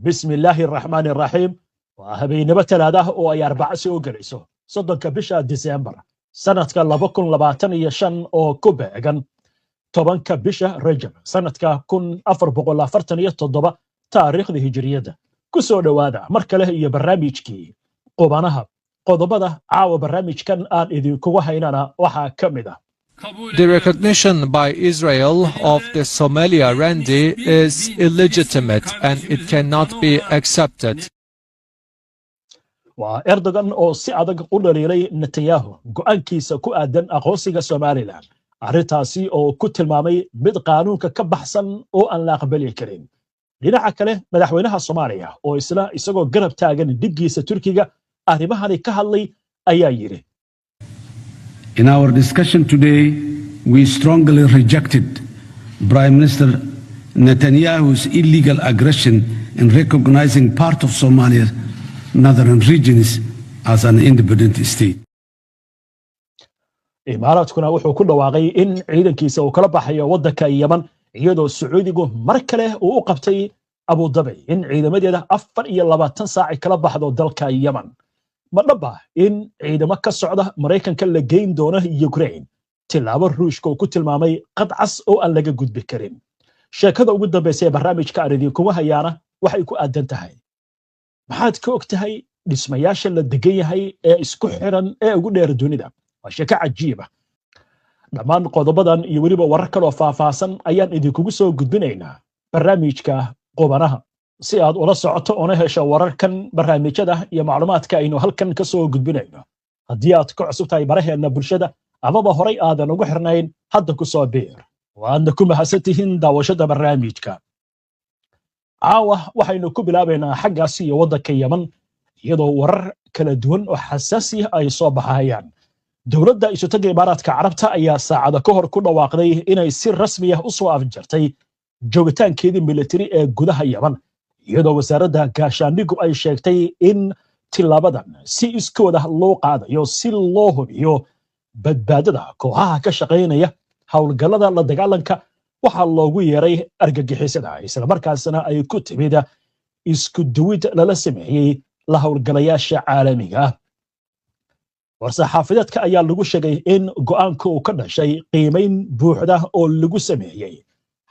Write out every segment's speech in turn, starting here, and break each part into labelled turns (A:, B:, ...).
A: Bismi illaahi araxmaani araxiim. Waa habeennimo Talaadaah oo ay Arbaco soo gelayso 30-ka bisha Disembar sanadka 2025, oo ku beegan 10-ka bisha Rajab sanadka 1447 taariikhda Hijiriyadda. Ku soo dhowaada mar kale iyo barnaamijkii Qubanaha. Qodobada caawa barnaamijkan aan idinkugu haynana waxaa ka mid ah:
B: The recognition by Israel of the Somalia Randi is illegitimate and it cannot be accepted.
A: Waa Erdogan oo si adag u dhaliilay Netanyahu go'aankiisa ku aadan aqoonsiga Somaliland, arrintaasi oo ku tilmaamay mid qaanuunka ka baxsan oo aan la aqbali karin. Dhinaca kale, madaxweynaha Soomaaliya oo isla isagoo garab taagan dhiggiisa Turkiga arrimahani ka hadlay ayaa yidhi:
C: In our discussion today, we strongly rejected Prime Minister Netanyahu's illegal aggression in recognizing part of Somalia's northern regions as an independent state.
A: Imaaraadkuna wuxuu ku dhawaaqay in ciidankiisa uu kala baxayo waddanka Yeman, iyadoo Sacuudigu mar kale uu u qabtay Abudabi in ciidamadeeda 24 saac ay kala baxdo dalka Yeman. Ma dhaba in ciidamo ka socda Maraykanka la geyn doono Ukraine, tilaabo Ruushka uu ku tilmaamay qadcas oo aan laga gudbi karin? Sheekada ugu dambaysa ee barnaamijka aan idinkugu hayaana waxay ku aadan tahay: maxaad ka og tahay dhismayaasha la degan yahay ee isku xiran ee ugu dheer dunida? Waa sheeko cajiiba. Dhammaan qodobadan iyo weliba warar kaloo faahfaahsan ayaan idinkugu soo gudbinaynaa barnaamijka Qubanaha. Si aad ula socoto oona hesho wararkan, barnaamijyada iyo macluumaadka aynu halkan ka soo gudbinayno, haddii aad ka cusub tahay baraheenna bulshada amaba horay aadan ugu xirnayn, hadda ku soo biir. Waadna ku mahadsan tihiin daawashada barnaamijka. Caawa waxaynu ku bilaabaynaa xaggaasi iyo waddanka Yeman, iyadoo warar kala duwan oo xasaasi ay soo baxayaan. Dowladda Isutagga Imaaraadka Carabta ayaa saacado ka hor ku dhawaaqday inay si rasmi ah u soo afjartay joogitaankeedii militari ee gudaha Yeman, iyadoo Wasaaradda Gaashaandhigu ay sheegtay in tilaabadan si iskooda loo qaadayo si loo hubiyo badbaadada kooxaha ka shaqaynaya howlgallada la dagaalanka waxaa loogu yeeray argagixisada, islamarkaasna ay ku timid isku duwid lala sameeyey la howlgalayaasha caalamiga ah. War-saxaafadeedka ayaa lagu sheegay in go'aanka uu ka dhashay qiimayn buuxda oo lagu sameeyey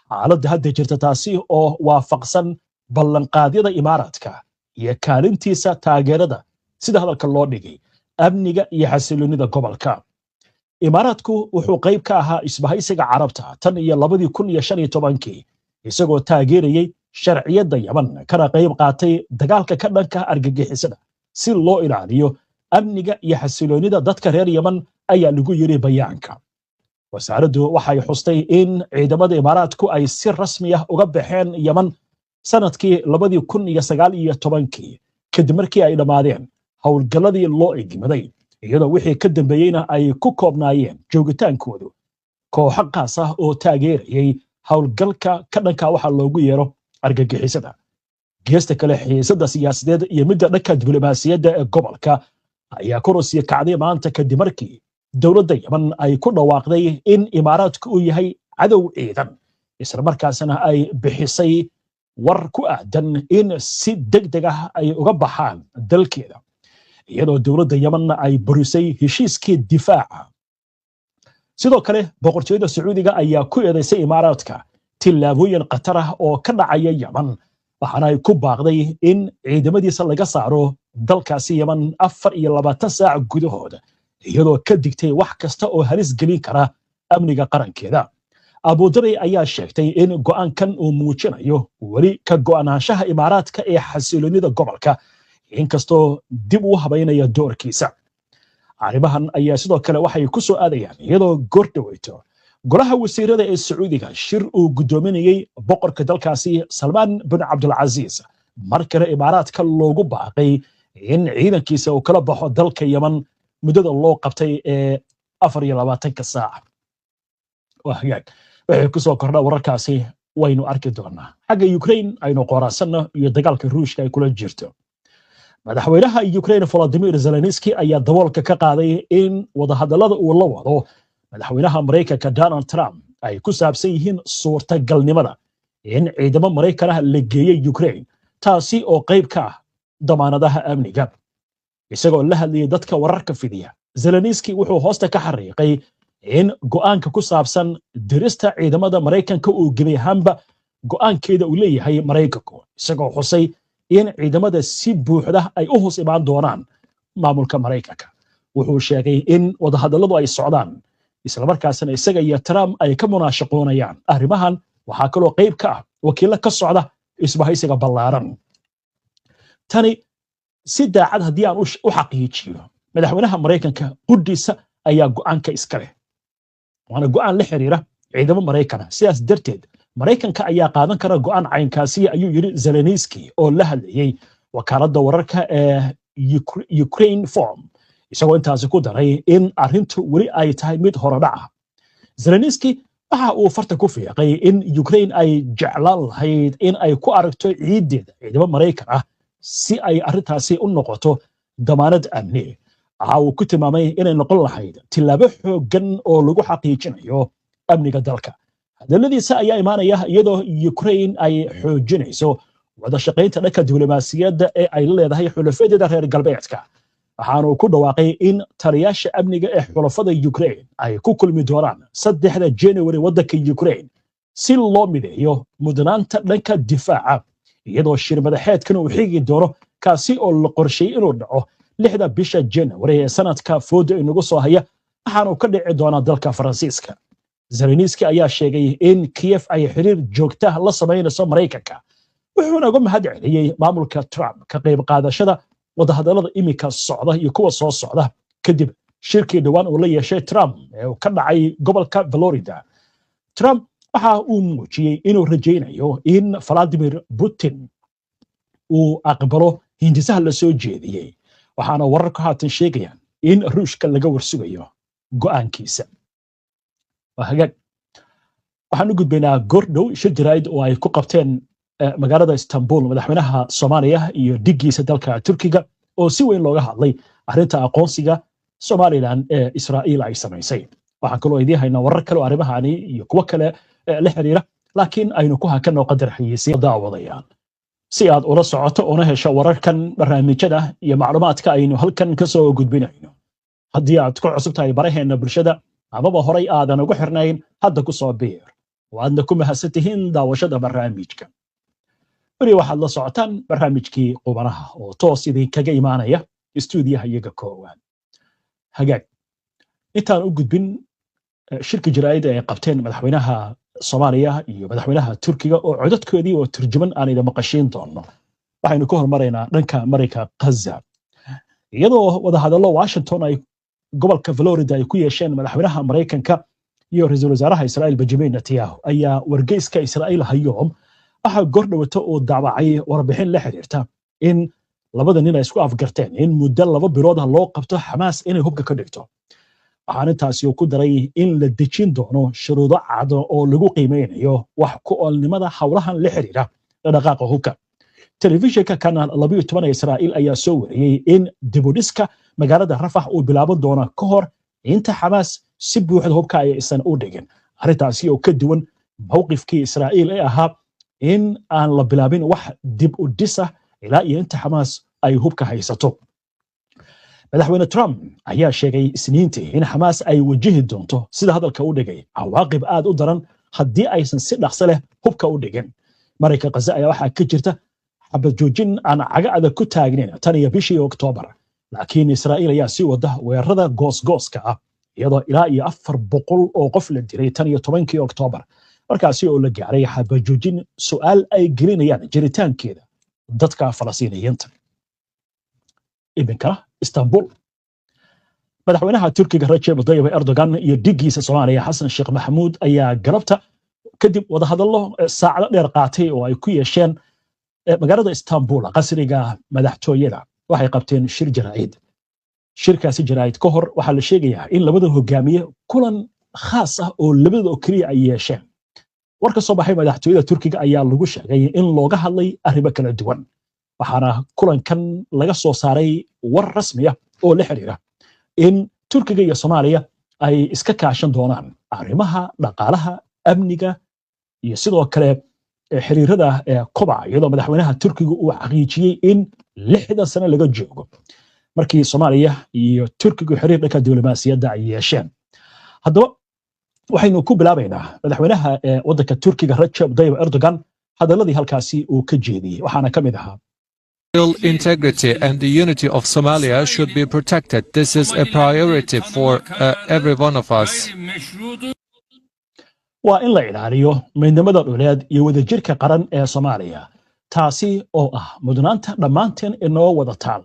A: xaaladda hadda jirta, taasi oo waafaqsan ballanqaadyada Imaaraadka iyo kaalintiisa taageerada, sida hadalka loo dhigay, amniga iyo xasiloonnida gobolka. Imaaraadku wuxuu qayb ka ahaa Isbahaysiga Carabta tan iyo 2015-kii, isagoo taageerayey sharciyadda Yaman kana qayb qaatay dagaalka ka dhanka argagixisada si loo ilaaliyo amniga iyo xasiloonnida dadka reer Yeman, ayaa lagu yiri bayaanka. Wasaaraddu waxay xustay in ciidamada Imaaraadku ay si rasmi ah uga baxeen Yeman sanadkii 2019-kii, kadib markii ay dhammaadeen howlgalladii loo igmaday, iyadoo wixii ka dambeeyeyna ay ku koobnaayeen joogitaankoodu kooxo qaas ah oo taageerayay howlgalka ka dhanka waxaa loogu yeero argagixisada. Geesta kale, xiisadda siyaasadeed iyo midda dhanka diblomaasiyadda ee gobolka ayaa kor u sii kacday maanta, kadib markii dowladda Yeman ay ku dhawaaqday in Imaaraadku uu yahay cadow ciidan, islamarkaasna ay bixisay war ku aadan in si deg deg ah ay uga baxaan dalkeeda, iyadoo dowladda Yemanna ay burisay heshiiskii difaaca. Sidoo kale, Boqortooyada Sacuudiga ayaa ku eedaysay Imaaraadka tillaabooyin khatar ah oo ka dhacaya Yeman, waxaana ay ku baaqday in ciidamadiisa laga saaro dalkaasi Yeman 24 saac gudahooda, iyadoo ka digtay wax kasta oo halis gelin kara amniga qarankeeda. Abudabi ayaa sheegtay in go'aankan uu muujinayo weli ka go'naanshaha Imaaraadka ee xasiloonida gobolka, inkastoo dib u habaynaya doorkiisa. Arrimahan ayaa sidoo kale waxay ku soo aadayaan iyadoo goor dhaweyto golaha wasiirada ee Sacuudiga shir uu guddoominayey boqorka dalkaasi Salmaan bin Cabdulcasiis mar kale Imaaraadka loogu baaqay in ciidankiisa uu kala baxo dalka Yeman muddada loo qabtay ee 24-ka saac. Waa hagaag, waxay ku soo kordha wararkaasi waynu arki doonaa. Xagga Ukraine aynu qooraasanno iyo dagaalka Ruushka ay kula jirto. Madaxweynaha Ukraine Volodymyr Zelenski ayaa daboolka ka qaaday in wadahadallada uu la wado madaxweynaha Maraykanka Donald Trump ay ku saabsan yihiin suurtagalnimada in ciidamo Maraykan ah la geeyey Ukraine. Taasi oo qayb ka ah damaanadaha amniga. Isagoo la hadlayay dadka wararka fidiya, Zelenski wuxuu hoosta ka xariiqay in go'aanka ku saabsan dirista ciidamada Maraykanka uu gebi ahaanba go'aankeeda uu leeyahay Maraykanku, isagoo xusay in ciidamada si buuxda ay u hoos imaan doonaan maamulka Maraykanka. Wuxuu sheegay in wadahadalladu ay socdaan, islamarkaasna isaga iyo Trump ay ka munaashaqoonayaan arrimahan. Waxaa kaloo qayb ka ah wakiillo ka socda isbahaysiga ballaaran. Tani si daacad haddii aan u xaqiijiyo, madaxweynaha Maraykanka qudhiisa ayaa go'aanka iska leh, waana go'aan la xiriira ciidamo Maraykana. Sidaas darteed Maraykanka ayaa qaadan kara go'aan caynkaasiya, ayuu yidhi Zelenski oo la hadlayey wakaaladda wararka ee Ukrinform, isagoo intaasi ku daray in arrintu weli ay tahay mid horodhac ah. Zelenski waxa uu farta ku fiiqay in Ukraine ay jeclaan lahayd in ay ku aragto ciiddeeda ciidamo Maraykan ah si ay arrintaasi u noqoto damaanad amni. Waxa uu ku tilmaamay inay noqon lahayd tillaabo xooggan oo lagu xaqiijinayo amniga dalka. Hadalladiisa ayaa imaanaya iyadoo Ukraine ay xoojinayso wada shaqaynta dhanka diblomaasiyadda ee ay leedahay xulafadeeda reer galbeedka. Waxaanu ku dhawaaqay in taliyaasha amniga ee xulafada Ukraine ay ku kulmi doonaan 3-da January waddanka Ukraine si loo mideeyo mudnaanta dhanka difaaca, iyadoo shir madaxeedkan uu xigi doono kaasi oo la qorsheeyey inuu dhaco 6-da bisha January ee sanadka fooda inagu soo haya, waxaanu ka dhici doonaa dalka Faransiiska. Zelenski ayaa sheegay in Kiev ay xiriir joogta la samaynayso Maraykanka, wuxuuna uga mahad celiyey maamulka Trump ka qayb qaadashada wadahadallada iminka socda iyo kuwa soo socda, kadib shirkii dhowaan uu la yeeshay Trump ee uu ka dhacay gobolka Florida. Trump waxa uu muujiyey inuu rajaynayo in Vladimir Putin uu aqbalo hindisaha la soo jeediyey, waxaana wararku haatan sheegayaan in Ruushka laga warsugayo go'aankiisa. Waa hagaag, waxaan u gudbaynaa goordhow shir jaraa'id oo ay ku qabteen magaalada Istanbul madaxweynaha Soomaaliya iyo dhiggiisa dalka Turkiga, oo si weyn looga hadlay arrinta aqoonsiga Somaliland ee Israa'iil ay samaysay. Waxaan kaloo idiin haynaa warar kale oo arrimahani iyo kuwo kale la xiriira, laakiin aynu ku hakanoo qadar xayeysiin. Daawadayaal, si aad ula socoto una hesho wararkan, barnaamijyada iyo macluumaadka aynu halkan ka soo gudbinayno, haddii aad ku cusub tahay baraheena bulshada amaba horay aadan ugu xirnayn, hadda ku soo biir. Waadna ku mahadsan tihiin daawashada barnaamijka. Weli waxaad la socotaan barnaamijkii Qubanaha oo toos idinkaga imaanaya istuudiyaha iyaga koowaad. Hagaag, intaan u gudbin shirka jaraa'id ay qabteen madaxweynaha Soomaaliya iyo madaxweynaha Turkiga, oo codadkoodii oo turjuman aan idin maqashiin doono, waxaynu ka hormaraynaa dhanka Marayka Ghaza, iyadoo wadahadallo Washington ay gobolka Florida ay ku yeesheen madaxweynaha Maraykanka iyo ra-iisul wasaaraha Israa'iil Benjamin Netanyahu, ayaa wargeyska Israa'iil Hayom waxaa gordhowato uu daabacay warbixin la xiriirta in labada nin ay isku afgarteen in muddo 2 bilood ah loo qabto Xamaas inay hubka ka dhigto. Waxaan intaasi uu ku daray in la dejin doono shuruudo cad oo lagu qiimeynayo wax ku oolnimada howlahan la xiriira dhaqaaqa hubka. Telefishinka Kanaal 12 ee Israa'iil ayaa soo wariyey in dibudhiska magaalada Rafax uu bilaaban doono ka hor inta Xamaas si buuxda hubka aysan u dhigin, arrintaasi oo ka duwan mowqifkii Israa'iil ee ahaa in aan la bilaabin wax dib u dhis ah ilaa iyo inta Xamaas ay hubka haysato. Madaxweyne Trump ayaa sheegay Isniintii in Xamaas ay wajihi doonto, sida hadalka u dhigay, cawaaqib aad u daran haddii aysan si dhaqso leh hubka u dhigin. Marayka Ghaza ayaa waxaa ka jirta xabad joojin aan caga adag ku taagnayn tan iyo bishii Oktoobar, laakiin Israa'iil ayaa sii wada weerarada goosgooska ah, iyadoo ilaa iyo 400 oo qof la dilay tan iyo 10-kii Oktoobar, markaasi oo la gaaray xabad joojin su'aal ay gelinayaan jiritaankeeda dadka Falastiiniyiinta. Iminkana Istanbul, madaxweynaha Turkiga Rajeb Tayyip Erdogan iyo dhiggiisa Soomaaliya Xasan Sheekh Maxamuud ayaa galabta kadib wadahadallo saacado dheer qaatay oo ay ku yeesheen magaalada Istanbul qasriga madaxtooyada waxay qabteen shir jaraa'id. Shirkaasi jaraa'id ka hor waxaa la sheegayaa in labada hogaamiye kulan khaas ah oo labada oo keliya ay yeesheen. War ka soo baxay madaxtooyada Turkiga ayaa lagu sheegay in looga hadlay arrimo kala duwan, waxaana kulankan laga soo saaray war rasmi ah oo la xiriira in Turkiga iyo Soomaaliya ay iska kaashan doonaan arrimaha dhaqaalaha, amniga iyo sidoo kale xiriirada kobaca, iyadoo madaxweynaha Turkiga uu xaqiijiyey in 60 sano laga joogo markii Soomaaliya iyo Turkigu xiriir dhanka diblomaasiyadda ay yeesheen. Haddaba waxaynu ku bilaabaynaa madaxweynaha waddanka Turkiga, Rajab Tayyip Erdogan, hadaladii halkaasi uu ka jeediyey, waxaana ka mid ahaa:
B: Integrity and the unity of Somalia should be protected. This is a priority for every one of us.
A: Waa in la ilaaliyo midnimada dhuleed iyo wadajirka qaran ee Soomaaliya, taasi oo ah mudnaanta dhammaanteen inoo wada taal.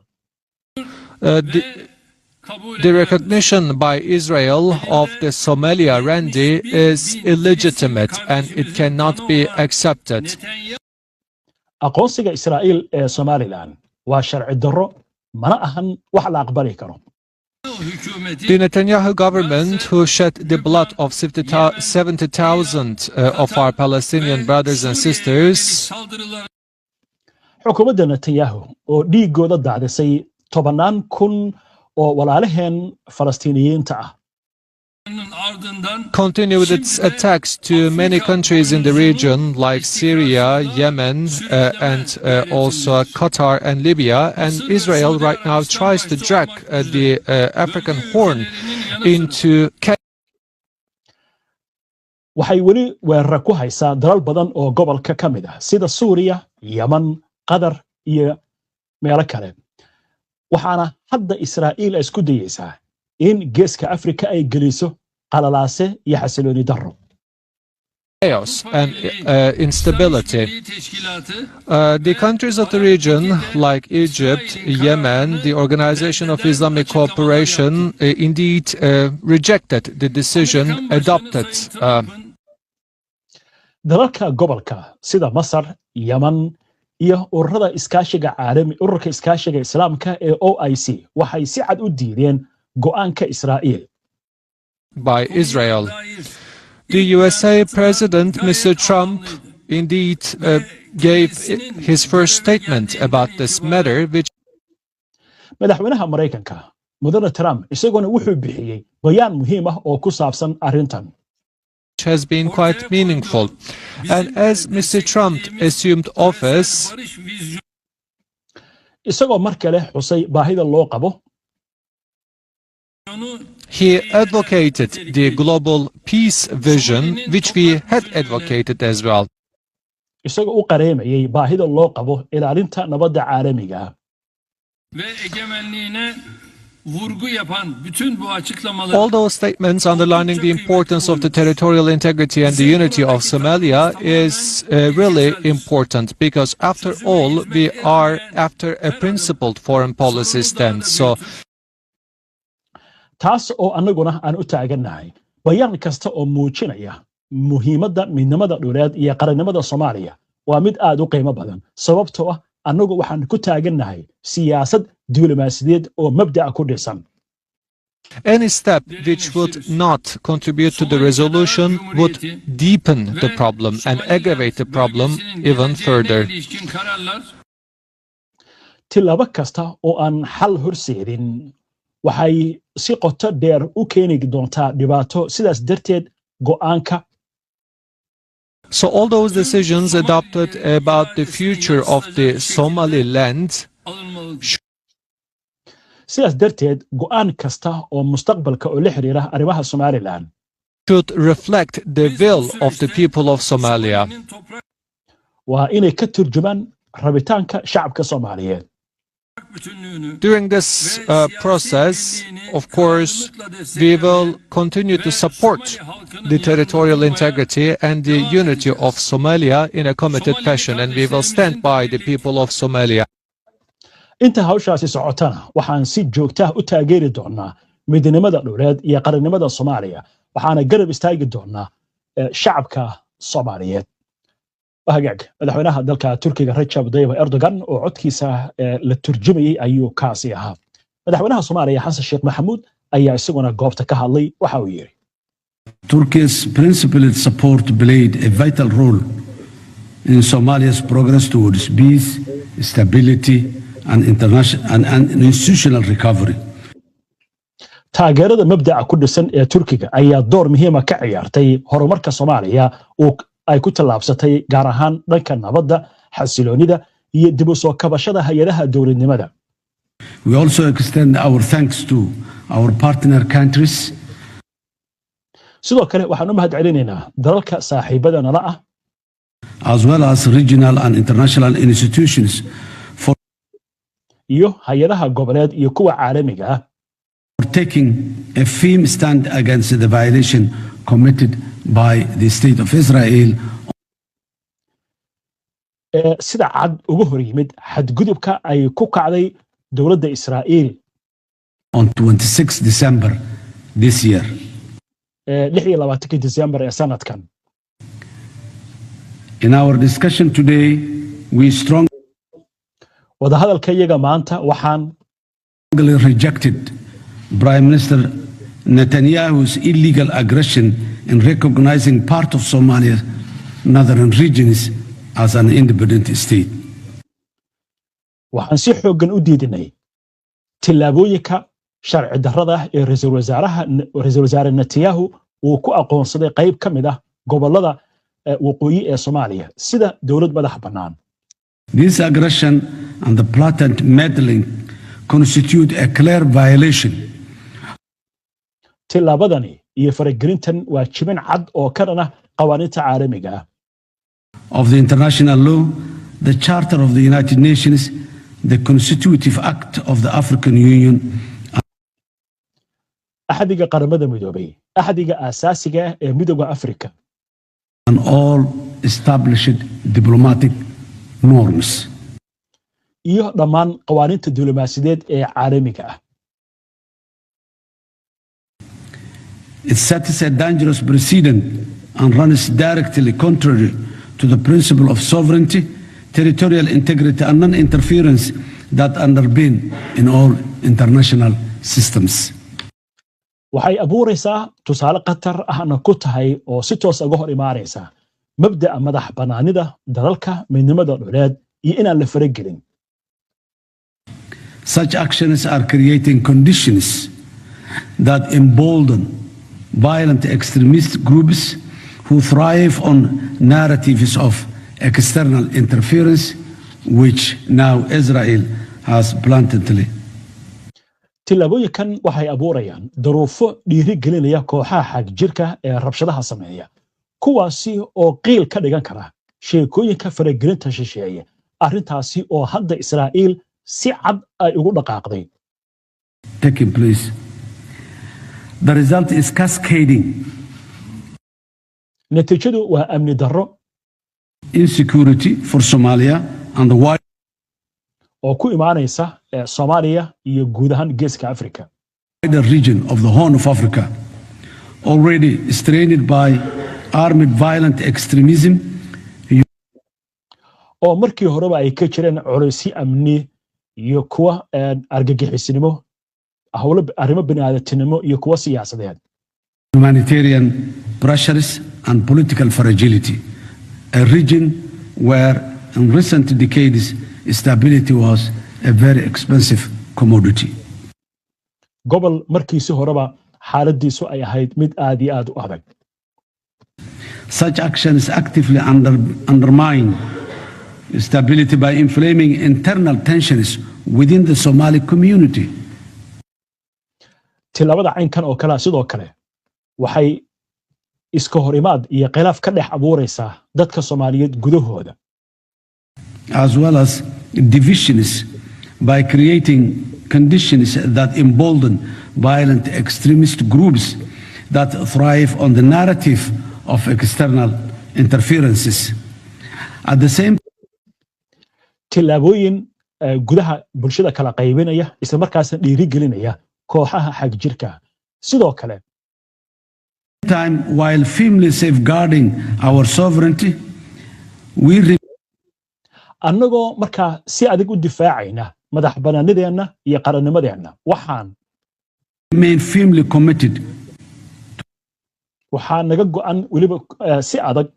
B: The recognition by Israel of the Somaliland is illegitimate and it cannot be accepted.
A: Aqoonsiga Israa'iil ee Somaliland waa sharci darro, mana ahan wax la aqbali karo.
B: The Netanyahu government, who shed the blood of 70,000 of our Palestinian brothers and sisters,
A: Xukuumadda Netanyahu oo dhiiggooda daadisay tobannaan kun oo walaalaheen Falastiiniyiinta ah,
B: continued its attacks to many countries in the region like Syria, Yemen, and also Qatar and Libya. And Israel right now tries to drag the African Horn into
A: Waxay weli weerara ku haysaa dalal badan oo gobolka ka mid ah, sida Suuriya, Yeman, Qatar iyo meelo kale, waxaana hadda Israa'iil ay isku dayeysaa in Geeska Afrika ay geliso qalalaase iyo xasilooni darro.
B: Chaos and instability. The countries of the region, like Egypt, Yemen, the Organization of Islamic Cooperation, indeed rejected the decision adopted.
A: Dalalka gobolka sida Masar, Yeman iyo ururada iskaashiga caalami, Ururka Iskaashiga Islaamka ee OIC, waxay si cad u diideen go'aanka Israa'iil.
B: By Israel. The USA President, Mr. Trump, indeed gave his first statement about this matter, which
A: Madaxweynaha Maraykanka, Mudane Trump, isaguna wuxuu bixiyey bayaan muhiim ah oo ku saabsan arrintan.
B: Has been quite meaningful. And as Mr. Trump assumed office,
A: Isagoo mar kale xusay baahida loo qabo
B: he advocated the global peace vision, which we had advocated as well.
A: Isagoo u qareemayay baahida loo qabo ilaalinta nabadda caalamiga ah.
D: Ve egemenliğine vurgu yapan bütün bu açıklamalar
B: All those statements underlining the importance of the territorial integrity and the unity of Somalia is really important because, after all, we are after a principled foreign policy stance. So
A: Taas oo annaguna aan u taagannahay. Bayaan kasta oo muujinaya muhiimadda midnimada dhuleed iyo qarannimada Soomaaliya waa mid aad u qiimo badan, sababtoo ah annagu waxaan ku taagannahay siyaasad diblomaasiyadeed oo mabda'a ku dhisan.
B: Any step which would not contribute to the resolution would deepen the problem and aggravate the problem even further.
D: İlişkin kararlar
A: Tilaabo kasta oo aan xal horseedin waxay si qoto dheer u keeni doontaa dhibaato. Sidaas darteed go'aanka
B: So all those decisions adopted about the future of the Somaliland
D: alınmalıdır.
A: Sidaas darteed go'aan kasta oo mustaqbalka oo la xiriira arrimaha Somaliland
B: should reflect the will of the people of Somalia.
D: Somali'nin toprak
A: waa inay ka turjumaan rabitaanka shacabka Soomaaliyeed.
D: Bütünlüğünü
B: During this process, of course, we will continue to support the territorial integrity and the unity of Somalia in a committed fashion, and we will stand by the people of Somalia.
A: Inta hawshaasi socotana waxaan si joogta ah u taageeri doonaa midnimada dhuleed iyo qarannimada Soomaaliya, waxaana garab istaagi doonaa shacabka Soomaaliyeed. Hagaag, madaxweynaha dalka Turkiga, Rajab Tayyip Erdogan, oo codkiisa la turjumayey ayuu kaasi ahaa. Madaxweynaha Soomaaliya, Xasan Sheekh Maxamuud, ayaa isaguna goobta ka hadlay. Waxa uu yidhi:
C: Turkey's principled support played a vital role in Somalia's progress towards peace, stability, and international and institutional recovery.
A: Taageerada mabda'a ku dhisan ee Turkiga ayaa door muhiima ka ciyaartay horumarka Soomaaliya uu Ay ku tallaabsatay, gaar ahaan dhanka nabadda, xasiloonida iyo dib u soo kabashada hay-adaha dowladnimada.
C: We also extend our thanks to our partner countries
A: Sidoo kale waxaan u mahad celinaynaa dalalka saaxiibada nala ah
C: as well as regional and international institutions for
A: iyo hay-adaha goboleed iyo kuwa caalamiga ah
C: taking a firm stand against the violation committed by the State of Israel
A: ee sida cad uga hor yimid xadgudubka ay ku kacday dowladda Israa'iil
C: on 26 December this year.
A: Ee 26-kii Disembar ee sanadkan.
C: In our discussion today, we strongly
A: Wadahadalka iyaga maanta waxaan
C: rejected Prime Minister Netanyahu's illegal aggression in recognizing part of Somalia's northern regions as an independent state.
A: Waxaan si xooggan u diidinay tillaabooyinka sharci darrada ah ee ra'iisul wasaare Netanyahu uu ku aqoonsaday qayb ka mid ah gobollada waqooyi ee Soomaaliya sida dowlad madax bannaan.
C: This aggression and the blatant meddling constitute a clear violation
A: Tillaabadani iyo faragelintan waa jibin cad oo ka dhan ah qawaaniinta caalamiga ah
C: of the international law, the Charter of the United Nations, the Constitutive Act of the African Union,
A: Axdiga Qaramada Midoobay, axdiga aasaasiga ah ee Midowga Afrika
C: and all established diplomatic norms.
A: iyo dhammaan qawaaniinta diblomaasiyadeed ee caalamiga ah.
C: It sets a dangerous precedent and runs directly contrary to the principle of sovereignty, territorial integrity, and non-interference that underpin in all international systems.
A: Waxay abuuraysaa tusaale khatar ahna ku tahay oo si toos uga hor imaanaysa mabda'a madax bannaanida dalalka, midnimada dhuleed iyo inaan la faragelin.
C: Such actions are creating conditions that embolden violent extremist groups who thrive on narratives of external interference, which now Israel has blatantly
A: Tillaabooyinkan waxay abuurayaan duruufo dhiiri gelinaya kooxaha xagjirka ee rabshadaha sameeya, kuwaasi oo qiil ka dhigan kara sheekooyinka faragelinta shisheeye, arrintaasi oo hadda Israa'iil si cad ay ugu dhaqaaqday.
C: taking place. The result is cascading
A: Natiijadu waa amni darro
C: insecurity for Somalia and the wider
A: oo ku imaanaysa Soomaaliya iyo guud ahaan Geeska Afrika
C: region of the Horn of Africa, already strained by armed violent extremism,
A: oo markii horeba ay ka jireen culaysyo amni iyo kuwa argagixisnimo, howlo arrimo bini'aadatinimo iyo kuwa siyaasadeed,
C: humanitarian pressures, and political fragility. A region where in recent decades stability was a very expensive commodity.
A: Gobol markiisi horeba xaaladiisu ay ahayd mid aad iyo aad u adag.
C: Such actions actively undermine stability by inflaming internal tensions within the Somali community.
A: Tillaabada caynkan oo kalea sidoo kale waxay iska hor imaad iyo khilaaf ka dhex abuuraysaa dadka Soomaaliyeed gudahooda
C: as well as divisions by creating conditions that embolden violent extremist groups that thrive on the narrative of external interferences. At the same
A: Tillaabooyin gudaha bulshada kala qaybinaya, isla markaasna dhiirigelinaya kooxaha xagjirka sidoo kale.
C: time, while firmly safeguarding our sovereignty, we
A: Annagoo markaa si adag u difaacayna madax bannaanideenna iyo qarannimadeenna, waxaan
C: remain firmly committed
A: waxaa naga go'an weliba si adag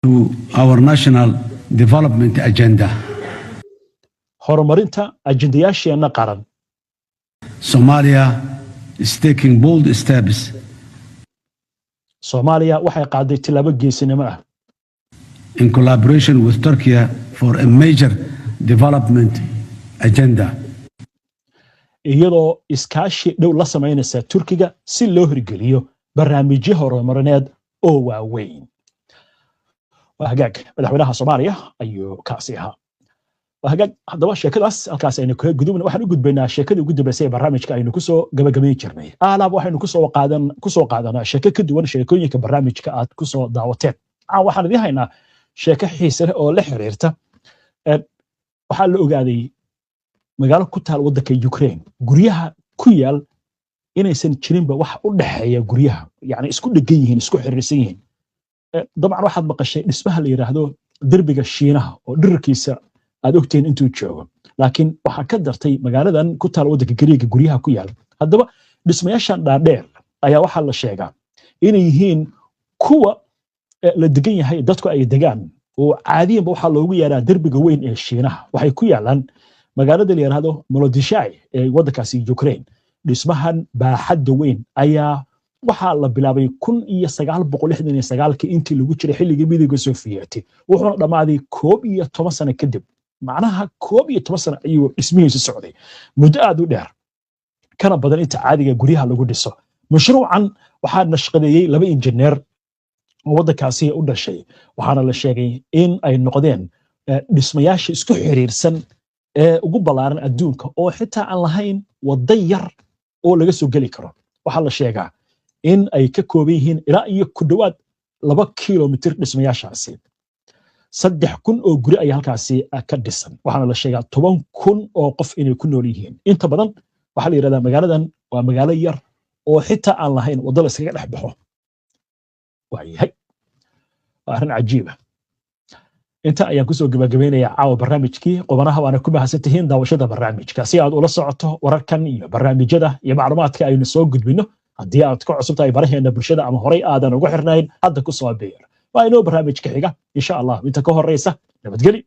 C: to our national development agenda.
A: horumarinta ajendayaasheenna qaran.
C: Somalia is taking bold steps
A: Soomaaliya waxay qaaday tillaabo geesinimo ah
C: in collaboration with Turkey for a major development agenda.
A: Iyadoo iskaashi dhow la samaynaysa Turkiga si loo hirgeliyo barnaamijyo horumarineed oo waaweyn. Waa hagaag, madaxweynaha Soomaaliya ayuu kaasi ahaa. Waa hagaag, haddaba sheekadaas halkaas aynu kaga gudubna. Waxaan u gudbaynaa sheekadii ugu dambeysay ee barnaamijka aynu kusoo gabagabayn jirnay. Alaab waxaynu kusoo qaadanaa sheeko ka duwan sheekooyinka barnaamijka aad kusoo daawateen. Waxaan idiin haynaa sheeko xiise leh oo la xiriirta. Waxaa la ogaaday magaalo ku taal waddanka Ukraine guryaha ku yaal inaysan jirinba wax u dhexeeya guryaha, yani isku dhegan yihiin, isku xiriirsan yihiin. Dabcan waxaad maqashay dhismaha la yidhaahdo derbiga Shiinaha oo dhirirkiisa aad ogtihiin intuu joogo, laakiin waxaa ka dartay magaaladan ku taal waddanka Gariiga guryaha ku yaal. Haddaba dhismayaashan dhaadheer ayaa waxaa la sheegaa inay yihiin kuwa la degan yahay, dadku ay degaan, oo caadiyanba waxaa loogu yeeraa derbiga weyn ee Shiinaha. Waxay ku yaalaan magaalada la yidhaahdo Molodishai ee waddankaasi Ukraine. Dhismahan baaxadda weyn ayaa waxaa la bilaabay 1969-kii, intii lagu jiray xilligii Midowga Sofiyeeti, wuxuuna dhammaaday 11 sano kadib. Macnaha 11 sano ayuu dhismihiisu socday, muddo aad u dheer, kana badan inta caadiga guryaha lagu dhiso. Mashruucan waxaa nashqadeeyey laba injineer oo waddankaasi u dhashay, waxaana la sheegay in ay noqdeen dhismayaasha isku xiriirsan ee ugu ballaaran adduunka, oo xitaa aan lahayn waddo yar oo laga soo geli karo. Waxaa la sheegaa in ay ka kooban yihiin ilaa iyo ku dhowaad 2 kilomitir dhismayaashaasi. 3,000 oo guri ayaa halkaasi ka dhisan, waxaana la sheegaa 10,000 oo qof inay ku nool yihiin. Inta badan waxaa la yidhahdaa magaaladan waa magaalo yar oo xitaa aan lahayn waddo la iskaga dhex baxo. Waayahay, waa arrin cajiiba. Inta ayaan kusoo gabagabaynayaa caawa barnaamijkii qubanaha, waana ku mahadsan tihiin daawashada barnaamijka. Si aad ula socoto wararkan iyo barnaamijyada iyo macluumaadka aynu soo gudbino, haddii aad ku cusub tahay baraheena bulshada ama horey aadan ugu xirnayn, hadda ku soo biir. Waa inoo barnaamijka xiga, insha Allah. Inta ka horeysa, nabadgeli.